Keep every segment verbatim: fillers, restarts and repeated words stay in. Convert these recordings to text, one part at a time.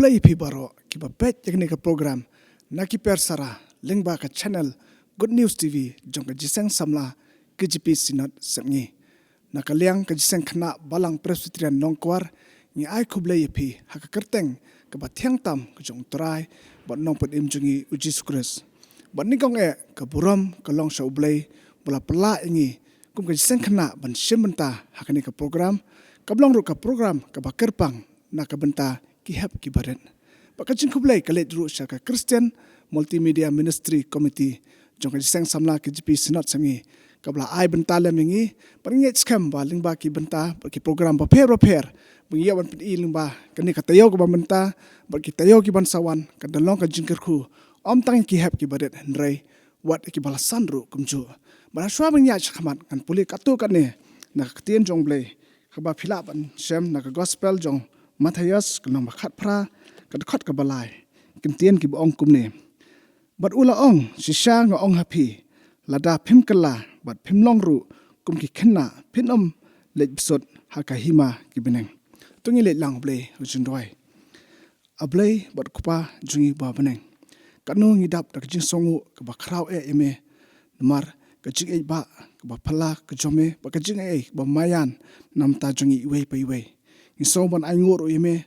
Ïa phi baroh kiba peit ïa kane ka program na ki persara lyngba ka channel Good News T V jong ka Jingïaseng Samla K J P Synod Sepngi. Na ka liang ka Jingïaseng Khynnah Balang Presbyterian Nongkwar, ngi ai khublei ïa phi ha ka kyrteng kaba thiang tam ka jong U Trai bad Nongpynim jong ngi U Jisu Khrist. Bad nyngkong eh ka burom ka long sha U Blei ba la pynlah ïa ngi kum ka Jingïaseng Khynnah ban shim bynta ha kane ka program, kaba long ruh ka program kaba kyrpang na ka bynta ki hep kiba rit. Bad ka jingkhublei ka leit ruh sha ka Christian Multimedia Ministry Committee jong ka Jingïaseng Samla K J P Synod Sepngi, kaba la ai bynta lem ïa ngi. Bad ngi ngeit skhem ba lyngba ki bynta bad ki program bapher bapher ba ngi ïoh ban pyni lyngba kane ka taïew kaba mynta bad ki taïew kiban sa wan, kan da long ka jingkyrkhu ym tang ïa ki hep kiba rit hynrei wat ïa kiba la san ruh kumjuh. Bad hashwa ban ïaid shakhmat, ngan pule katto katne na ka Ktien jong U Blei kaba phi lah ban shem na ka Gospel jong u Mathaios, ka lynnong ba khatphra, ka dkhot kaba lai. Ki ktien kiba ong kumne: Bad u la ong, shisha nga ong ha phi, lada phim kylla bad phim long ruh kum ki khynnah, phin ym leit bsut ha ka hima ki bneng. To ngin leit lang. Blei, ha ka jingduwai. A Blei bad Kpa jong ngi ba ha bneng, katno ngi dap da ka jingsngew kaba khraw eh ïa me, namar ka jingïeit ba kaba phylla ka jong me bad ka jingaiei kaba maïan na bynta jong ngi iwei pa iwei. Ngi sngew ban ainguh ruh ïa me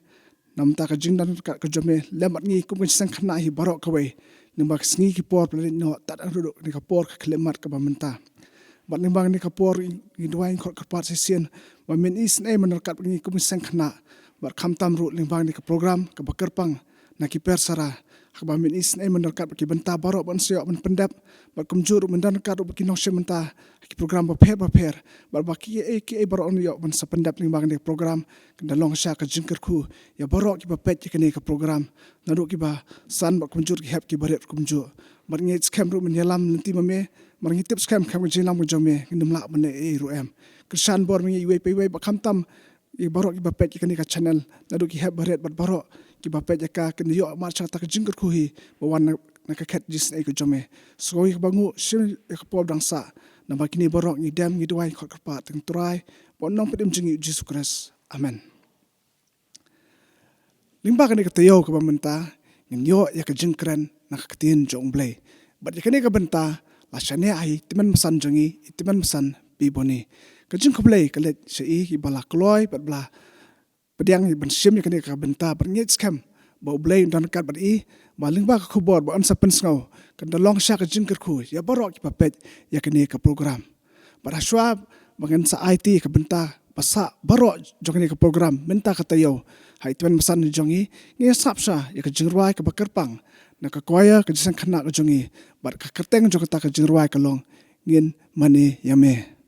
na bynta ka jingdon ryngkat ka jong me lem bad ngi kum ka Jingïaseng Khynnah hi baroh kawei. Lyngba ki sngi ki por ba la leit noh, tad haduh kane ka por ka khyllipmat kaba mynta. Bad lyngba kane ka por ngi duwai, ngi khot kyrpad shisien ba men isynei men ryngkat bad ngi kum ki Jingïaseng Khynnah. Bad khamtam ruh lyngba kane ka program kaba kyrpang na ki persara, ha kaba men isynei men ryngkat bad ki bynta baroh ban sa ïoh ban pyndep. Bad kumjuh ruh men don ryngkat ruh bad ki nongshim bynta ha ki program bapher bapher. Bad ba kiei kiei baroh ïoh ban sa pyndep lyngba kane ka program, kan da long sha ka jingkyrkhu ïa baroh kiba peit ïa kane ka program, naduh kiba san bad kumjuh ki hep kiba rit kumjuh. Bad ngi ngeit skhem ruh men ïalam lynti ma me, namar ngi tip skhem, khlem ka jingïalam ka jong me ngin ym lah ban leh ei ei ruh em. Kyrshan bor ma ngi iwei pa iwei, bad khamtam ïa baroh kiba peit ïa kane ka channel, naduh ki hep ba rit bad baroh kiba peit ïa ka, kin ïoh mad sha kata ka jingkyrkhu hi ba wan na, na ka khet jingisynei ka jong me. Sngew ïa kaba nguh, shim ïa ka por ba dang sah. Namar kine baroh ngi dem, ngi duwai, ngi khot kyrpad ha ka kyrteng U Trai bad U Nongpynim jong ngi U Jisu Khrist. Amen. Lyngba kane ka taïew kaba mynta ngin ïoh ïa ka jingkren na ka Ktien jong U Blei. Bad ïa kane ka bynta la shaniah ha i Tymmen Basan jong ngi, i Tymmen Basan Pi Boni. Ka jingkhublei ka leit sha i, iba la kloi bad ba la pdiang ïa ban shim ïa kane ka bynta, bad ngi ngeit skhem ba U Blei un don ryngkat bad i, ba lyngba ka khubor ba yn sa pynsngew kan da long sha ka jingkyrkhu ïa baroh kiba peit ïa kane ka program. Bad hashwa ba ngin sa aiti ïa ka bynta ba sah baroh jong kane ka program mynta ka taïew ha i Tymmen Basan jong ngi, ngin ïa sap sha ïa ka jingrwai kaba kyrpang na ka choir ka Jingïaseng Khynnah ka jong ngi. Bad ka kyrteng jong kata ka jingrwai ka long Ngin Mane Ïa Me.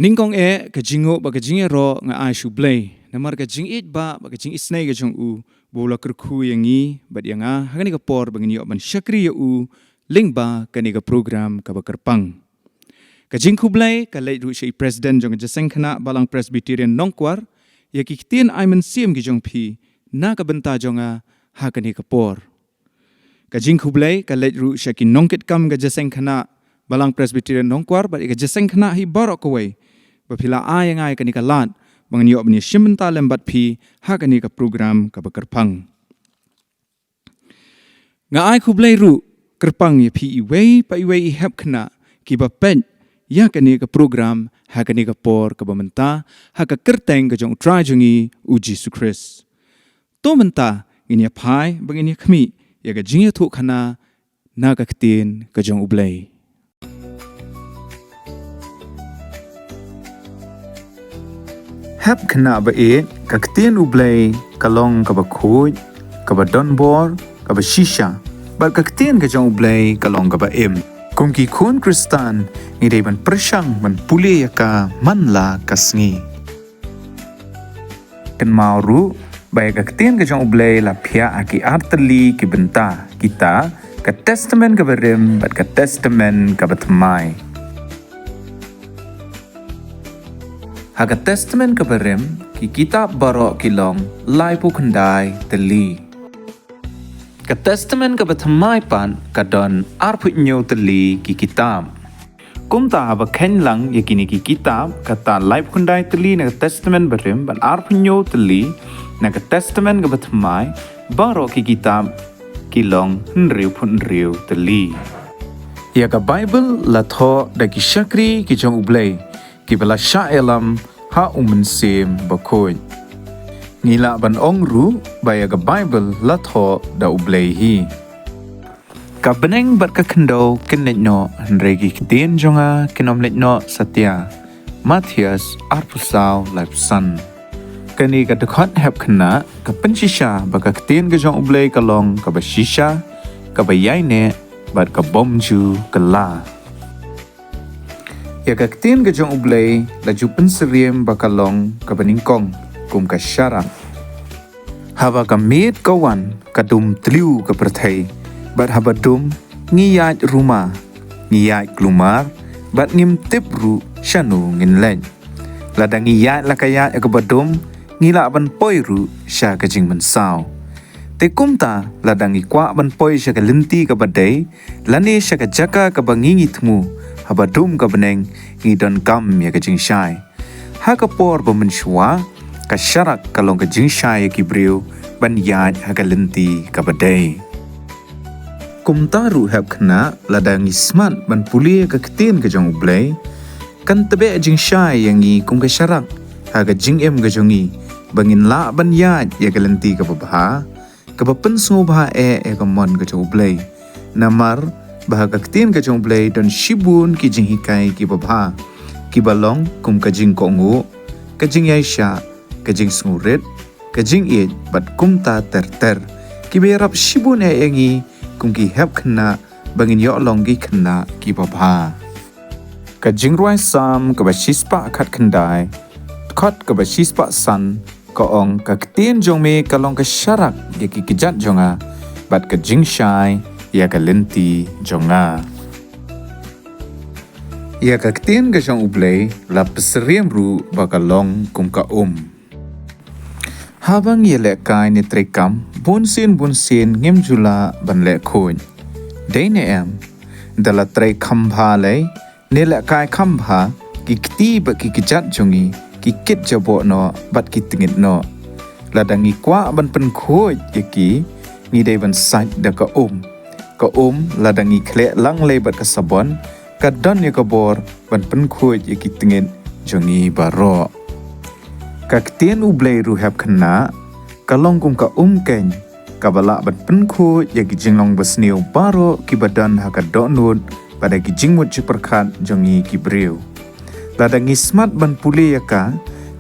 Nyngkong eh, ka jingnguh bad ka jingïaroh nga ai sha U Blei namar ka jingïeit bad ka jingisynei ka jong u ba u la kyrkhu ïa ngi bad ïa nga ha kane ka por ba ngin ïoh ban shakri ïa u lyngba kane ka program kaba kyrpang. Ka jingkhublei ka leit ruh sha i President jong ka Jingïaseng Khynnah Balang Presbyterian Nongkwar ïa ki ktien ai mynsiem ki jong phi na ka bynta jong nga ha kane ka por. Ka jingkhublei ka leit ruh sha ki nongkitkam ka Jingïaseng Khynnah Balang Presbyterian Nongkwar bad ïa ka Jingïaseng Khynnah hi baroh kawei ba phi la ai ïa nga ïa kane ka lad ba ngan ïoh ban ïashim bynta lem bad phi ha kane ka program kaba kyrpang. Nga ai khublei ruh kyrpang ïa phi iwei pa iwei i hep khynnah kiba peit ïa kane ka program ha kane ka por kaba mynta ha ka kyrteng ka jong U Trai jong ngi U Jisu Khrist. To mynta ngin ïa phai ba ngin ïa khmih ïa ka jingïathuhkhana na ka ktien ka jong U Blei. Hep khynnah ba ïeit, ka ktien U Blei ka long kaba khuid, kaba donbor, kaba shisha, bad ka ktien ka jong U Blei ka long kaba im. Kum ki khun Khristan ngi dei ban pyrshang ban pule ïa ka man la ka sngi. Kynmaw ruh ba ïa ka ktien ka jong U Blei la phiah ha ki ar tylli ki bynta, kita ka Testament kaba rim bad ka Testament kaba thymmai. Ha ka Testament kaba rim ki kitab baroh ki long laiphew khyndai tylli. Ka Testament kaba thymmai pat ka don arphew hynñiew tylli ki kitab. Kumta haba kheiñ lang ïa kine ki kitab, kata laiphew khyndai tylli na ka Testament barim bad arphew hynñiew tylli na ka Testament kaba thymmai, baroh ki kitab ki long hynriewphew hynriew tylli. Ïa ka Baibl la thoh da ki shakri ki jong U Blei kiba la shah ïalam ha U Mynsiem Bakhuid. Ngi lah ban ong ruh ba ïa ka Baibl la thoh da U Blei hi. Ka bneng bad ka khyndew kin leit noh, hynrei ki ktien jong nga kin ym leit noh satia. Mathaios arphew saw, laiphew san. Kane ka dkhot hep khynnah ka pynshisha ba ka ktien ka jong U Blei ka long kaba shisha, kaba ïaineh bad ka bym ju kylla. Ïa ka ktien ka jong U Blei la ju pynsyriem ba ka long kaba nyngkong kum ka sharak. Haba ka miet ka wan ka dum tliw ka pyrthei, bad haba dum ngi ïaid ruma, ngi ïaid klumar, bad ngim tip ruh shano ngin leit. Lada ngi ïaid la ka ïaid ïa kaba dum, ngi lah ban poi ruh sha ka jingmynsaw. Te kumta lada ngi kwah ban poi sha ka lynti kaba dei, lane sha ka jaka kaba ngi ngi thmu, haba dum ka bneng ngi donkam ïa ka jingshai. Ha ka por ba mynshuwa, ka sharak ka long ka jingshai ïa ki briew ban ïaid ha ka lynti kaba dei. Kumta ruh hep khynnah, lada ngi smat ban pule ïa ka ktien ka jong U Blei, kan tbeh jingshai ïa ngi kum ka sharak ha ka jingim ka jong ngi ba ngin lah ban ïaid ïa ka lynti kaba bha, kaba pynsngewbha eh ïa ka mon ka jong U Blei. Namar ba ha ka ktien ka jong U Blei don shibun ki jinghikai ki babha, ki ba long kum ka jingkohnguh, ka jingïaishah, ka jingsngewrit, ka jingïeit bad kumta ter ter, ki ba ïarap shibun eh ïa ngi kum ki hep khynnah ba ngin ïoh long ki khynnah ki babha. Ka jingrwai Salm kaba shispah khatkhyndai, dkhot kaba shispah san, ka ong, ka ktien jong me ka long ka sharak ïa ki kjat jong nga, bad ka jingshai ïa ka lynti jong nga. Ïa ka ktien ka jong U Blei la pynsyriem ruh ba ka long kum ka um. Haba ngi ïalehkai ne treikam, bunsien bunsien ngim ju lah ban leh khuid. Dei ne em, da la trei kham bha lei, ne lehkai kham bha, ki kti bad ki kjat jong ngi ki kit jaboh noh bad ki tngit noh. Lada ngi kwah ban pynkhuid ïa ki, ngi dei ban sait da ka um. Ka um, lada ngi khleh lang lei bad ka sabon, ka don ïa ka bor ban pynkhuid ïa ki tngit jong ngi baroh. Ka ktien U Blei ruh hep khynnah, ka long kum ka um keiñ, kaba lah ban pynkhuid ïa ki jinglong basniew baroh ki ba don ha ka dohnud bad ha ki jingmut jingpyrkhat jong ngi ki briew. Lada ngi smat ban pule ïa ka,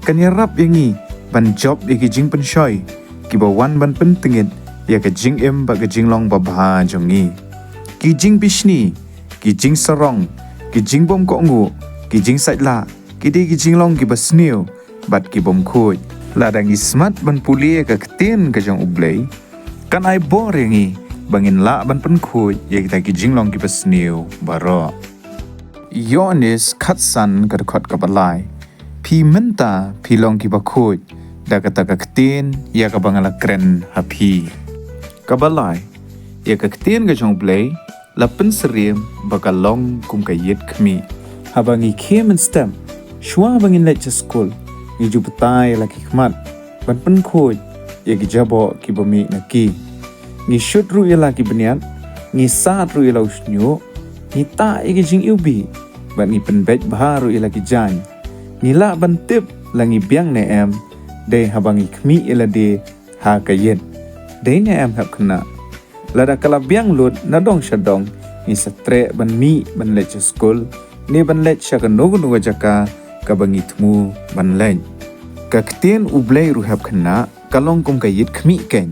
kan ïarap ïa ngi ban jop ïa ki jingpynshoi ki ba wan ban pyntngit ïa ka jingim bad ka jinglong babha jong ngi. Ki jingbishni, ki jingsarong, ki jingbymkohnguh, ki jingsait lah, ki dei ki jinglong ki basniew bad ki bymkhuid. Lada ngi smat ban pule ïa ka ktien ka jong U Blei, kan ai bor ïa ngi ba ngin lah ban pynkhuid ïa kita ki jinglong ki basniew baroh. Ïoannis khatsan, ka dkhot kaba lai. Phi mynta phi long ki bakhuid da kata ka ktien ïa kaba nga la kren ha phi. Kaba lai, ïa ka ktien ka jong U Blei la pynsyriem ba ka long kum ka ïit khmih. Haba ngi khie mynstep, shuwa ba ngin leit sha skul, ngi ju batai la ki khmat ban pynkhuid ïa ki jaboh ki ba mih na ki. Ngi shut ruh ïa la ki bniat, ngi sad ruh ïa la u shñiuh, ngi tah ïa ki jingiwbih, bad ngi pynbeit bha ruh ïa la ki jaiñ. Ngi lah ban tip la ngi biang ne em, dei haba ngi khmih ïa lade ha ka ïit. Dei ne em hep khynnah? Lada ka la biang lut na dong sha dong, ngi sa treh ban mih ban leit sha skul, ne ban leit sha kano kano ka jaka kaba ngi thmu ban leit. Ka ktien U Blei ruh hep khynnah, ka long kum ka ïit khmih keiñ.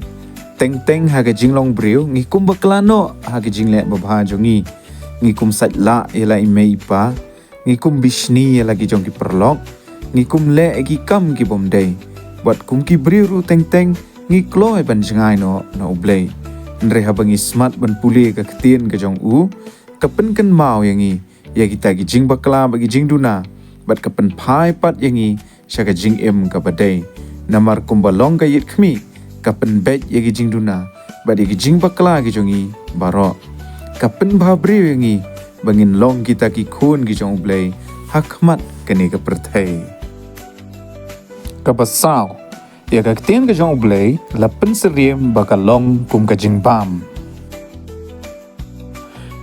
Teng teng ha ka jinglong briew ngi kum bakla noh ha ka jingleh babha jong ngi. Ngi kum sait lah ïa la i mei i pa, ngi kum bishni ïa la ki jong ki paralok, ngi kum leh ïa ki kam ki bym dei. Bad kum ki briew ruh teng teng ngi kloi ban jngai noh na U Blei. Hynrei haba ngi smat ban pule ka ktien ka jong U, ka pynkynmaw ïa ngi ïa kita ki jingbakla bad ki jingduna, bad ka pynphai pat ïa ngi sha ka jingim kaba dei. Namar kumba long ka ïit khmih, ka pynbeit ïa ki jingduna bad ïa ki jingbakla ki jong ngi baroh. Ka pynbhabriew ïa ngi ba ngin long kita ki khun ki jong U Blei ha khmat kane ka pyrthei. Kaba saw, ïa ka ktien ka jong U Blei la pynsyriem ba ka long kum ka jingbam.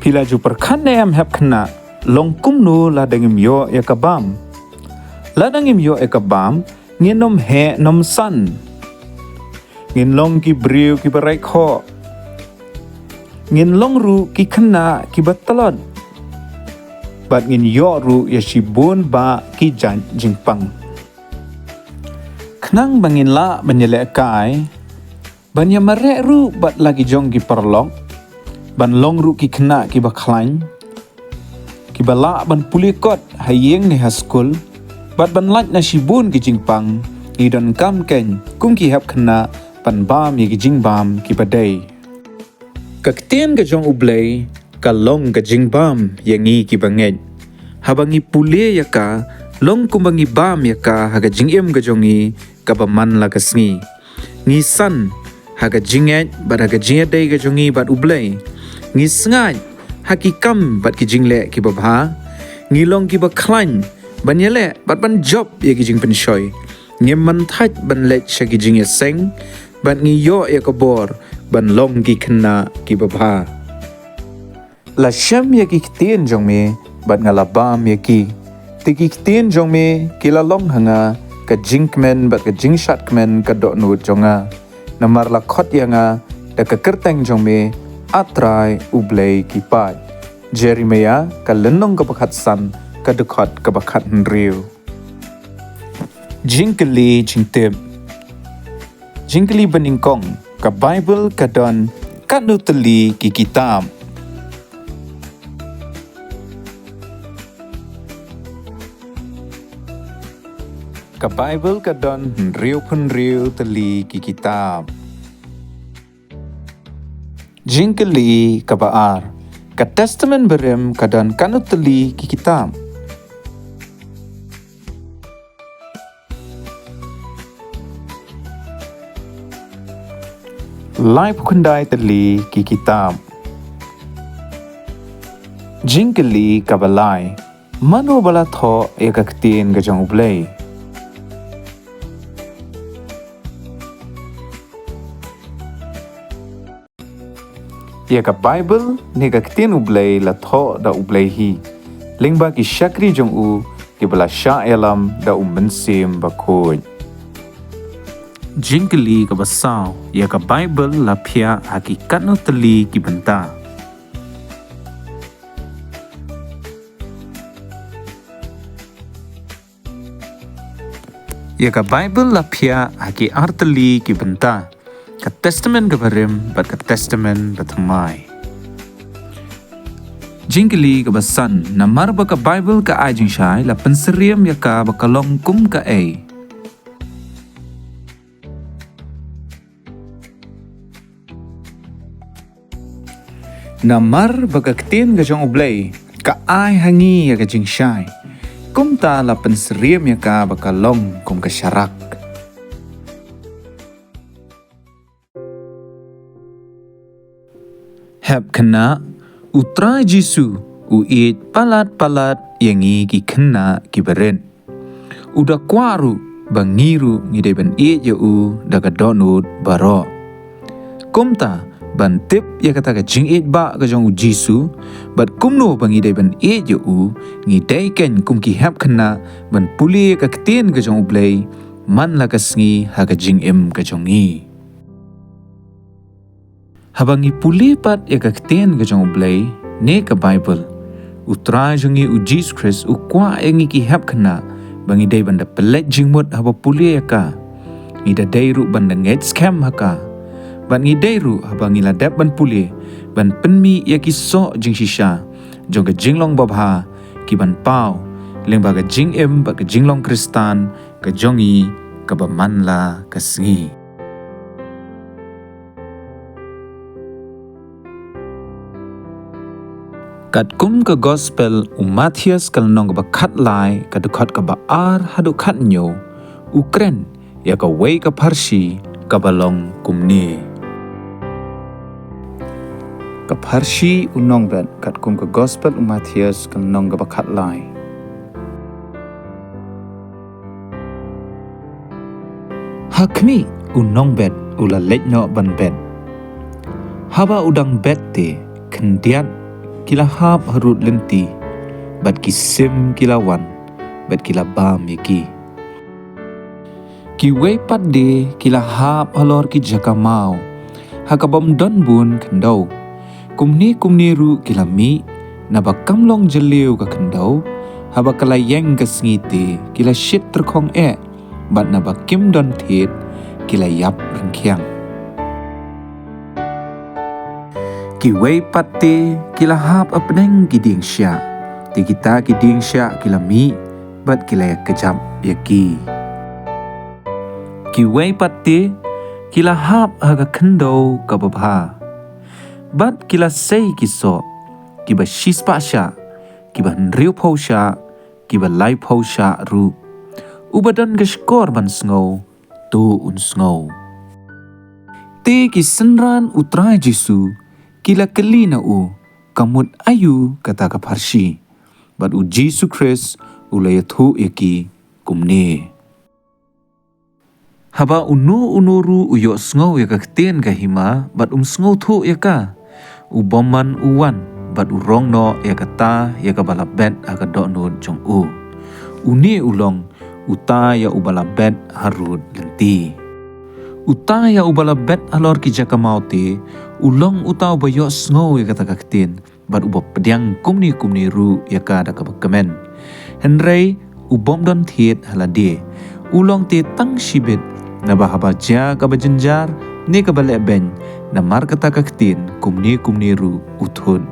Phi la ju pyrkhat ne em hep khynnah, long kumno lada ngim ïoh ïa ka bam? Lada ngim ïoh ïa ka bam, ngin ym heh ym ym san. Ngin long ki briew ki ba raikhoh. Ngin long ruh ki khynnah ki ba tlot. Bad ngin ïoh ruh ïa shibun bah ki jait jingpang. Khnang ba ngin lah ban ïalehkai, ban ïamareh ruh bad la ki jong ki paralok, ban long ruh ki khynnah ki ba khlaiñ, ki ba lah ban pule kot ha ïing ne ha skul, bad ban lait na shibun ki jingpang, ngi donkam keiñ kum ki hep khynnah ban bam ïa ki jingbam ki ba dei. Ka ktien ka jong U Blei ka long ka jingbam ïa ngi ki ba ngeit. Haba ngi pule ïa ka, long kumba ngi bam ïa ka ha ka jingim ka jong ngi kaba man la ka sngi. Ngi san ha ka jingngeit bad ha ka jingïadei ka jong ngi bad U Blei. Ngi sngaid ha ki kam bad ki jingleh ki babha. Ngi long ki ba khlaiñ ban ïaleh bad ban jop ïa ki jingpynshoi. Ngim man thait ban leit sha ki jingïaseng bad ngi ïoh ïa ka bor ban long ki khynnah ki babha. La shem ïa ki ktien jong me bad nga la bam ïa ki. Te ki ktien jong me ki la long ha nga ka jingkmen bad ka jingshad kmen ka dohnud jong nga. Namar la khot ïa nga da ka kyrteng jong me, A Trai U Blei ki paid. Jeremiah ka lynnong kaba khatsan, ka dkhot kaba khathynriew. Jingkylli jingtip. Jingkylli banyngkong, ka Baibl ka don katno tylli ki kitab? Ka Baibl ka don hynriewphew hynriew tylli ki kitab. Jingkylli kaba ar. Ka Testament Barim ka don katno tylli ki kitab? Laiphew khyndai tylli ki kitab. Jingkylli kaba lai. Mano ba la thoh ïa ka ktien ka jong U Blei? Ïa ka Baibl ne ka ktien U Blei la thoh da U Blei hi, lyngba ki shakri jong u kiba la shah ïalam da U Mynsiem Bakhuid. Jingkylli kaba saw. Ïa ka Baibl la phiah ha ki katno tylli ki bynta? Ïa ka Baibl la phiah ha ki ar tylli ki bynta, ka Testament kaba Rim bad ka Testament Bathymmai. Jingkylli kaba san. Namar ba ka Baibl ka ai jingshai, la pynsyriem ïa ka ba ka long kum kaei? Namar ba ka ktien ka jong U Blei ka ai ha ngi ïa ka jingshai, kumta la pynsyriem ïa ka ba ka long kum ka sharak. Hep khynnah. U Trai Jisu u ïeit palat palat ïa ngi ki khynnah kiba rit. U da kwah ruh ba ngi ruh ngi dei ban ïeit ïa u da ka dohnud baroh. Kumta, ban tip ïa kata ka jingïeit ba ka jong U Jisu bad kumno ba ngi dei ban ïeit ïa u, ngi dei kein kum ki hep khynnah ban pule ïa ka ktien ka jong U Blei man la ka sngi ha ka jingim ka jong ngi. Haba ngi pule pat ïa ka ktien ka jong U Blei ne ka Baibl, U Trai jong ngi U Jisu Khrist u kwah ïa ngi ki hep khynnah ba ngi dei ban da pynleit jingmut haba pule ïa ka. Ngi da dei ruh ban da ngeit skhem ha ka. Bad ngi dei ruh haba ngi la dep ban pule ban pynmih ïa ki soh jingshisha jong ka jinglong babha ki ban paw lyngba ka jingim bad ka jinglong Khristan ka jong ngi kaba man la ka sngi. Katkum ka Gospel u Mathaios ka lynnong kaba khatlai, ka dkhot kaba ar haduh khathynñiew, u kren ïa kawei ka pharshi kaba long kumne. Ka pharshi u nongbet katkum ka Gospel u Mathaios ka lynnong kaba khatlai. Ha khmih, u nongbet u la leit noh ban bet. Haba u dang bet te, khyndiat ki la hap harud lynti, bad ki sim ki la wan, bad ki la bam ïa ki. Kiwei pat de ki la hap halor ki jaka maw, ha kabym don bun khyndew. Kumne kumne ruh ki la mih, naba kam long jylliew ka khyndew, haba ka la ïeng ka sngi te ki la shit tyrkhong eh, bad naba kim don thied ki la ïap ryngkhiang. Kiwei pat te ki la hap hapdeng ki dieng shiah, te kita ki dieng shiah ki la mih, bad ki la ïakjap ïa ki. Kiwei pat te ki la hap ha ka khyndew kaba bha, bad ki la sei ki soh, kiba shispah shah, kiba hynriewphew shah, kiba laiphew shah ruh. Uba don ka shkor ban sngew, to un sngew. Te ki synran u Trai Jisu ki la kylli na u, ka mut aïu kata ka pharshi. Bad u Jisu Khrist u la ïathuh ïa ki kumne. Haba uno uno ruh u ïohsngew ïa ka ktien ka hima bad um sngewthuh ïa ka, u bymman u wan bad u rong noh ïa kata ïa kaba la bet ha ka dohnud jong u. Une u long uta ïa uba la bet harud lynti. Uta ïa uba la bet halor ki jaka maw te, u long uta uba ïohsngew ïa kata ka ktien, bad uba pdiang kumne kumne ruh ïa ka da kaba kmen. Hynrei u bym don thied ha lade, u long te tang shibit, naba haba jia kaba jynjar ne kaba lehbeiñ, namar kata ka ktien kumne kumne ruh u thut.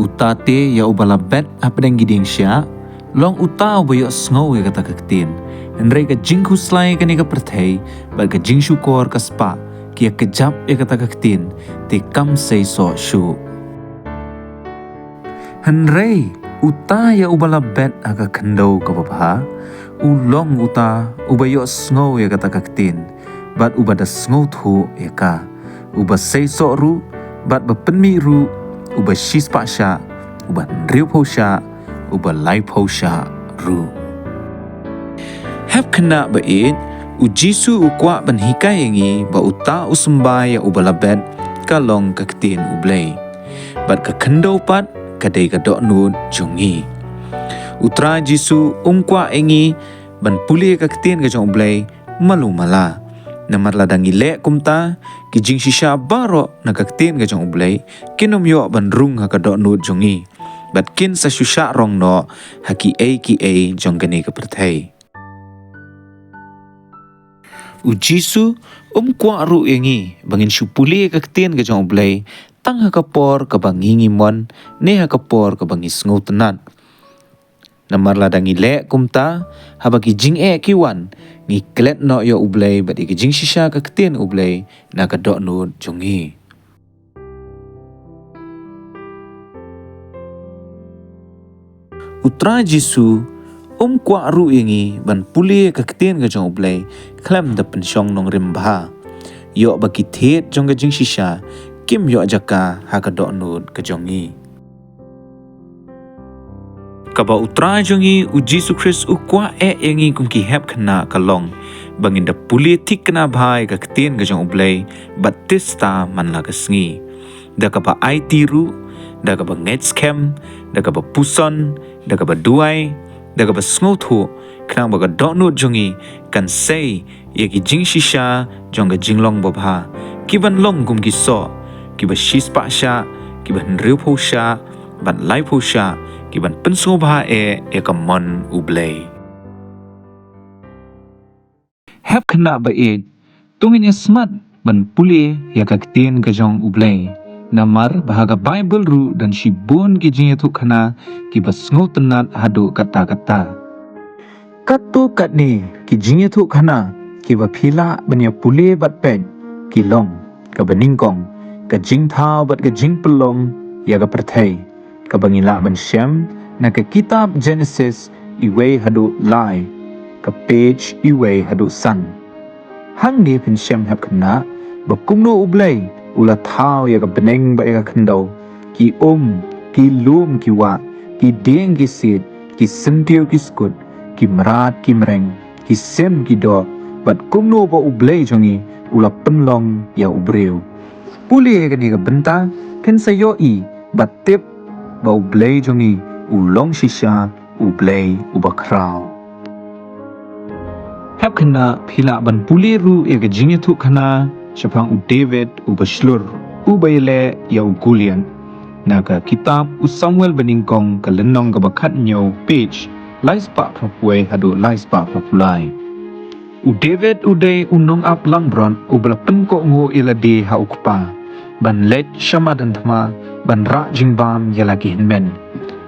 Uta te ïa uba la bet hapdeng ki dieng shiah, long uta uba ïohsngew ïa kata ka ktien, hynrei ka jingkhuslai kane ka pyrthei bad ka jingshukor ka spah ki ïa kjap ïa kata ka ktien, te kam sei soh shuh. Hynrei uta ïa uba la bet ha ka khyndew kaba bha, u long uta uba ïohsngew ïa kata ka ktien, bad uba da sngewthuh ïa ka, uba sei soh ruh, bad ba pynmih ruh, uba shispah shah, uba hynriewphew shah, uba laiphew shah ruh. Hep khynnah ba ïeit, u Jisu u kwah ban hikai ïa ngi ba uta u symbai ïa uba la bet ka long ka ktien U Blei, bad ka khyndew pat ka dei ka dohnud jong ngi. U Trai Jisu um kwah ïa ngi ban pule ka ktien ka jong U Blei malu mala. Namar lada ngi leh kumta, ki jingshisha baroh na ka ktien ka jong U Blei kin ym ïoh ban rung ha ka dohnud jong ngi, bad kin sa shu shah rong noh ha kiei kiei jong kane ka pyrthei. U Jisu um kwah ruh ïa ngi ba ngin shu pule ka ktien ka jong U Blei tang ha ka por kaba ngi ngim mon ne ha ka por kaba ngi sngewtynnat. Namar lada ngi leh kumta, haba ki jingeh ki wan, ngi klet noh ïa U Blei bad ïa ki jingshisha ka ktien U Blei na ka dohnud jong ngi. U Trai Jisu um kwah ruh ïa ngi ban pule ka ktien ka jong U Blei khlem da pynshong nongrim bha, ïoh ba ki thied jong ka jingshisha kim ïoh jaka ha ka dohnud ka jong ngi. Kaba U Trai jong ngi U Jisu Khrist u kwah eh ïa ngi kum ki hep khynnah ka long ba ngin da pule thikna bha ïa ka ktien ka jong U Blei bad tista man la ka sngi, da kaba aiti ruh, da kaba ngeit skhem, da kaba puson, da kaba duwai, da kaba sngewthuh, khnang ba ka dohnud jong ngi kan sei ïa ki jingshisha jong ka jinglong babha, ki ban long kum ki soh, kiba shispah shah, kiba hynriewphew shah, bad laiphew shah, ki ban pynsngewbha eh ïa ka mon U Blei. Hep khynnah ba ïeit, to ngin ïa smat ban pule ïa ka ktien ka jong U Blei. Namar ba ha ka Baibl ruh don shibun ki jingïathuhkhana kiba sngewtynnat haduh katta katta. Katto katne ki jingïathuhkhana kiba phi lah ban ïa pule bad peit ki long kaba nyngkong, ka jingthaw bad ka jingpynlong ïa ka pyrthei, kaba ngi lah ban shem na ka kitab Genesis iwei haduh lai, ka page iwei haduh san. Hangne phin shem hep khynnah ba kumno U Blei u la thaw ïa ka bneng bad ïa ka khyndew, ki um, ki lum ki wah, ki dieng ki siej, ki syntiew ki skut, ki mrad ki mreng, ki sim ki doh, bad kumno ba U Blei jong ngi u la pynlong ïa u briew. Pule ïa kane ka bynta, phin sa ïohi bad tip ba U Blei jong ngi u long shisha U Blei uba khraw. Hep khynnah phi lah ban pule ruh ïa ka jingïathuhkhana shaphang u David uba shlur, uba ïaleh ïa u Goliath. Na ka kitab u Samuel banyngkong ka lynnong kaba khathynñiew, page lai spah phra phew wei haduh lai spah phra phew lai. U David u dei u nongap langbrot uba la pynkohnguh ïa lade ha u kpa ban leit sha madan thma ban rah jingbam ïa la ki hynmen.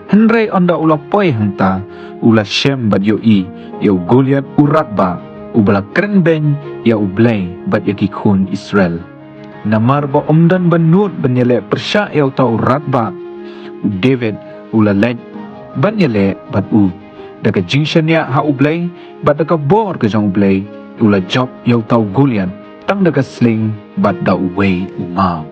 Hynrei ynda u la poi hangta, u la shem bad ïohi ïa u Goliath u radbah, uba la kren beiñ ïa U Blei bad ïa ki khun Israel. Namar ba um don ba nud ban ïaleh pyrshah ïa uta u radbah, u David u la leit ban ïaleh bad u. Da ka jingshaniah ha U Blei bad da ka bor ka jong U Blei, u la jop ïa uta u Goliath tang da ka sling bad da uwei u maw.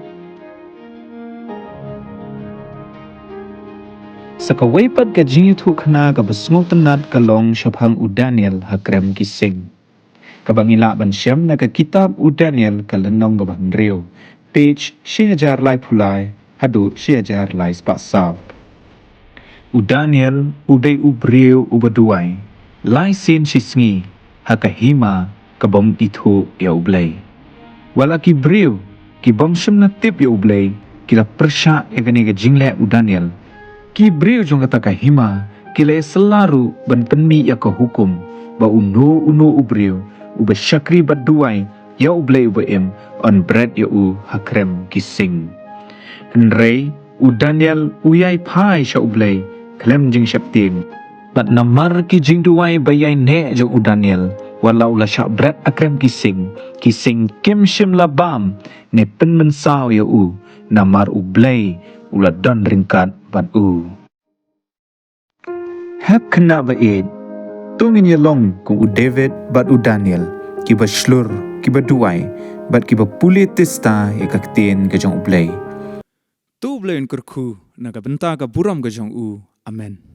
Sa kawei pat ka jingïathuhkhana kaba sngewtynnat ka long shaphang u Daniel ha krem ki sing, kaba ngi lah ban shem na ka kitab u Daniel ka lynnong kaba hynriew, page shi hajar laiphew lai haduh shi hajar lai spah saw. U Daniel u dei u briew uba duwai lai sien shi sngi ha ka hima ka bym ithuh ïa U Blei. Wat la ki briew ki bym shym la tip ïa U Blei Ki la pyrshah ïa kane ka jingleh u Daniel. Ki briew jong kata ka hima ki la ïasylla ruh ban pynmih ïa ka hukum ba uno uno u briew uba shakri bad duwai ïa U Blei uba im, yn bret ïa u ha krem ki sing. Hynrei u Daniel u ïai phai sha U Blei khlem jingsheptieng. Bad namar ki jingduwai ba ïai neh jong u Daniel, wat la u la shah bret ha krem ki sing, ki sing kim shym la bam ne pynmynsaw ïa u, namar U Blei u la don ryngkat bad u. Hep khynnah ba ïeit, to ngin ïa long kum u David bad u Daniel, kiba shlur, kiba duwai, bad kiba pule tista ïa ka ktien ka jong U Blei. To U Blei un kyrkhu na ka bynta ka burom ka jong u. Amen.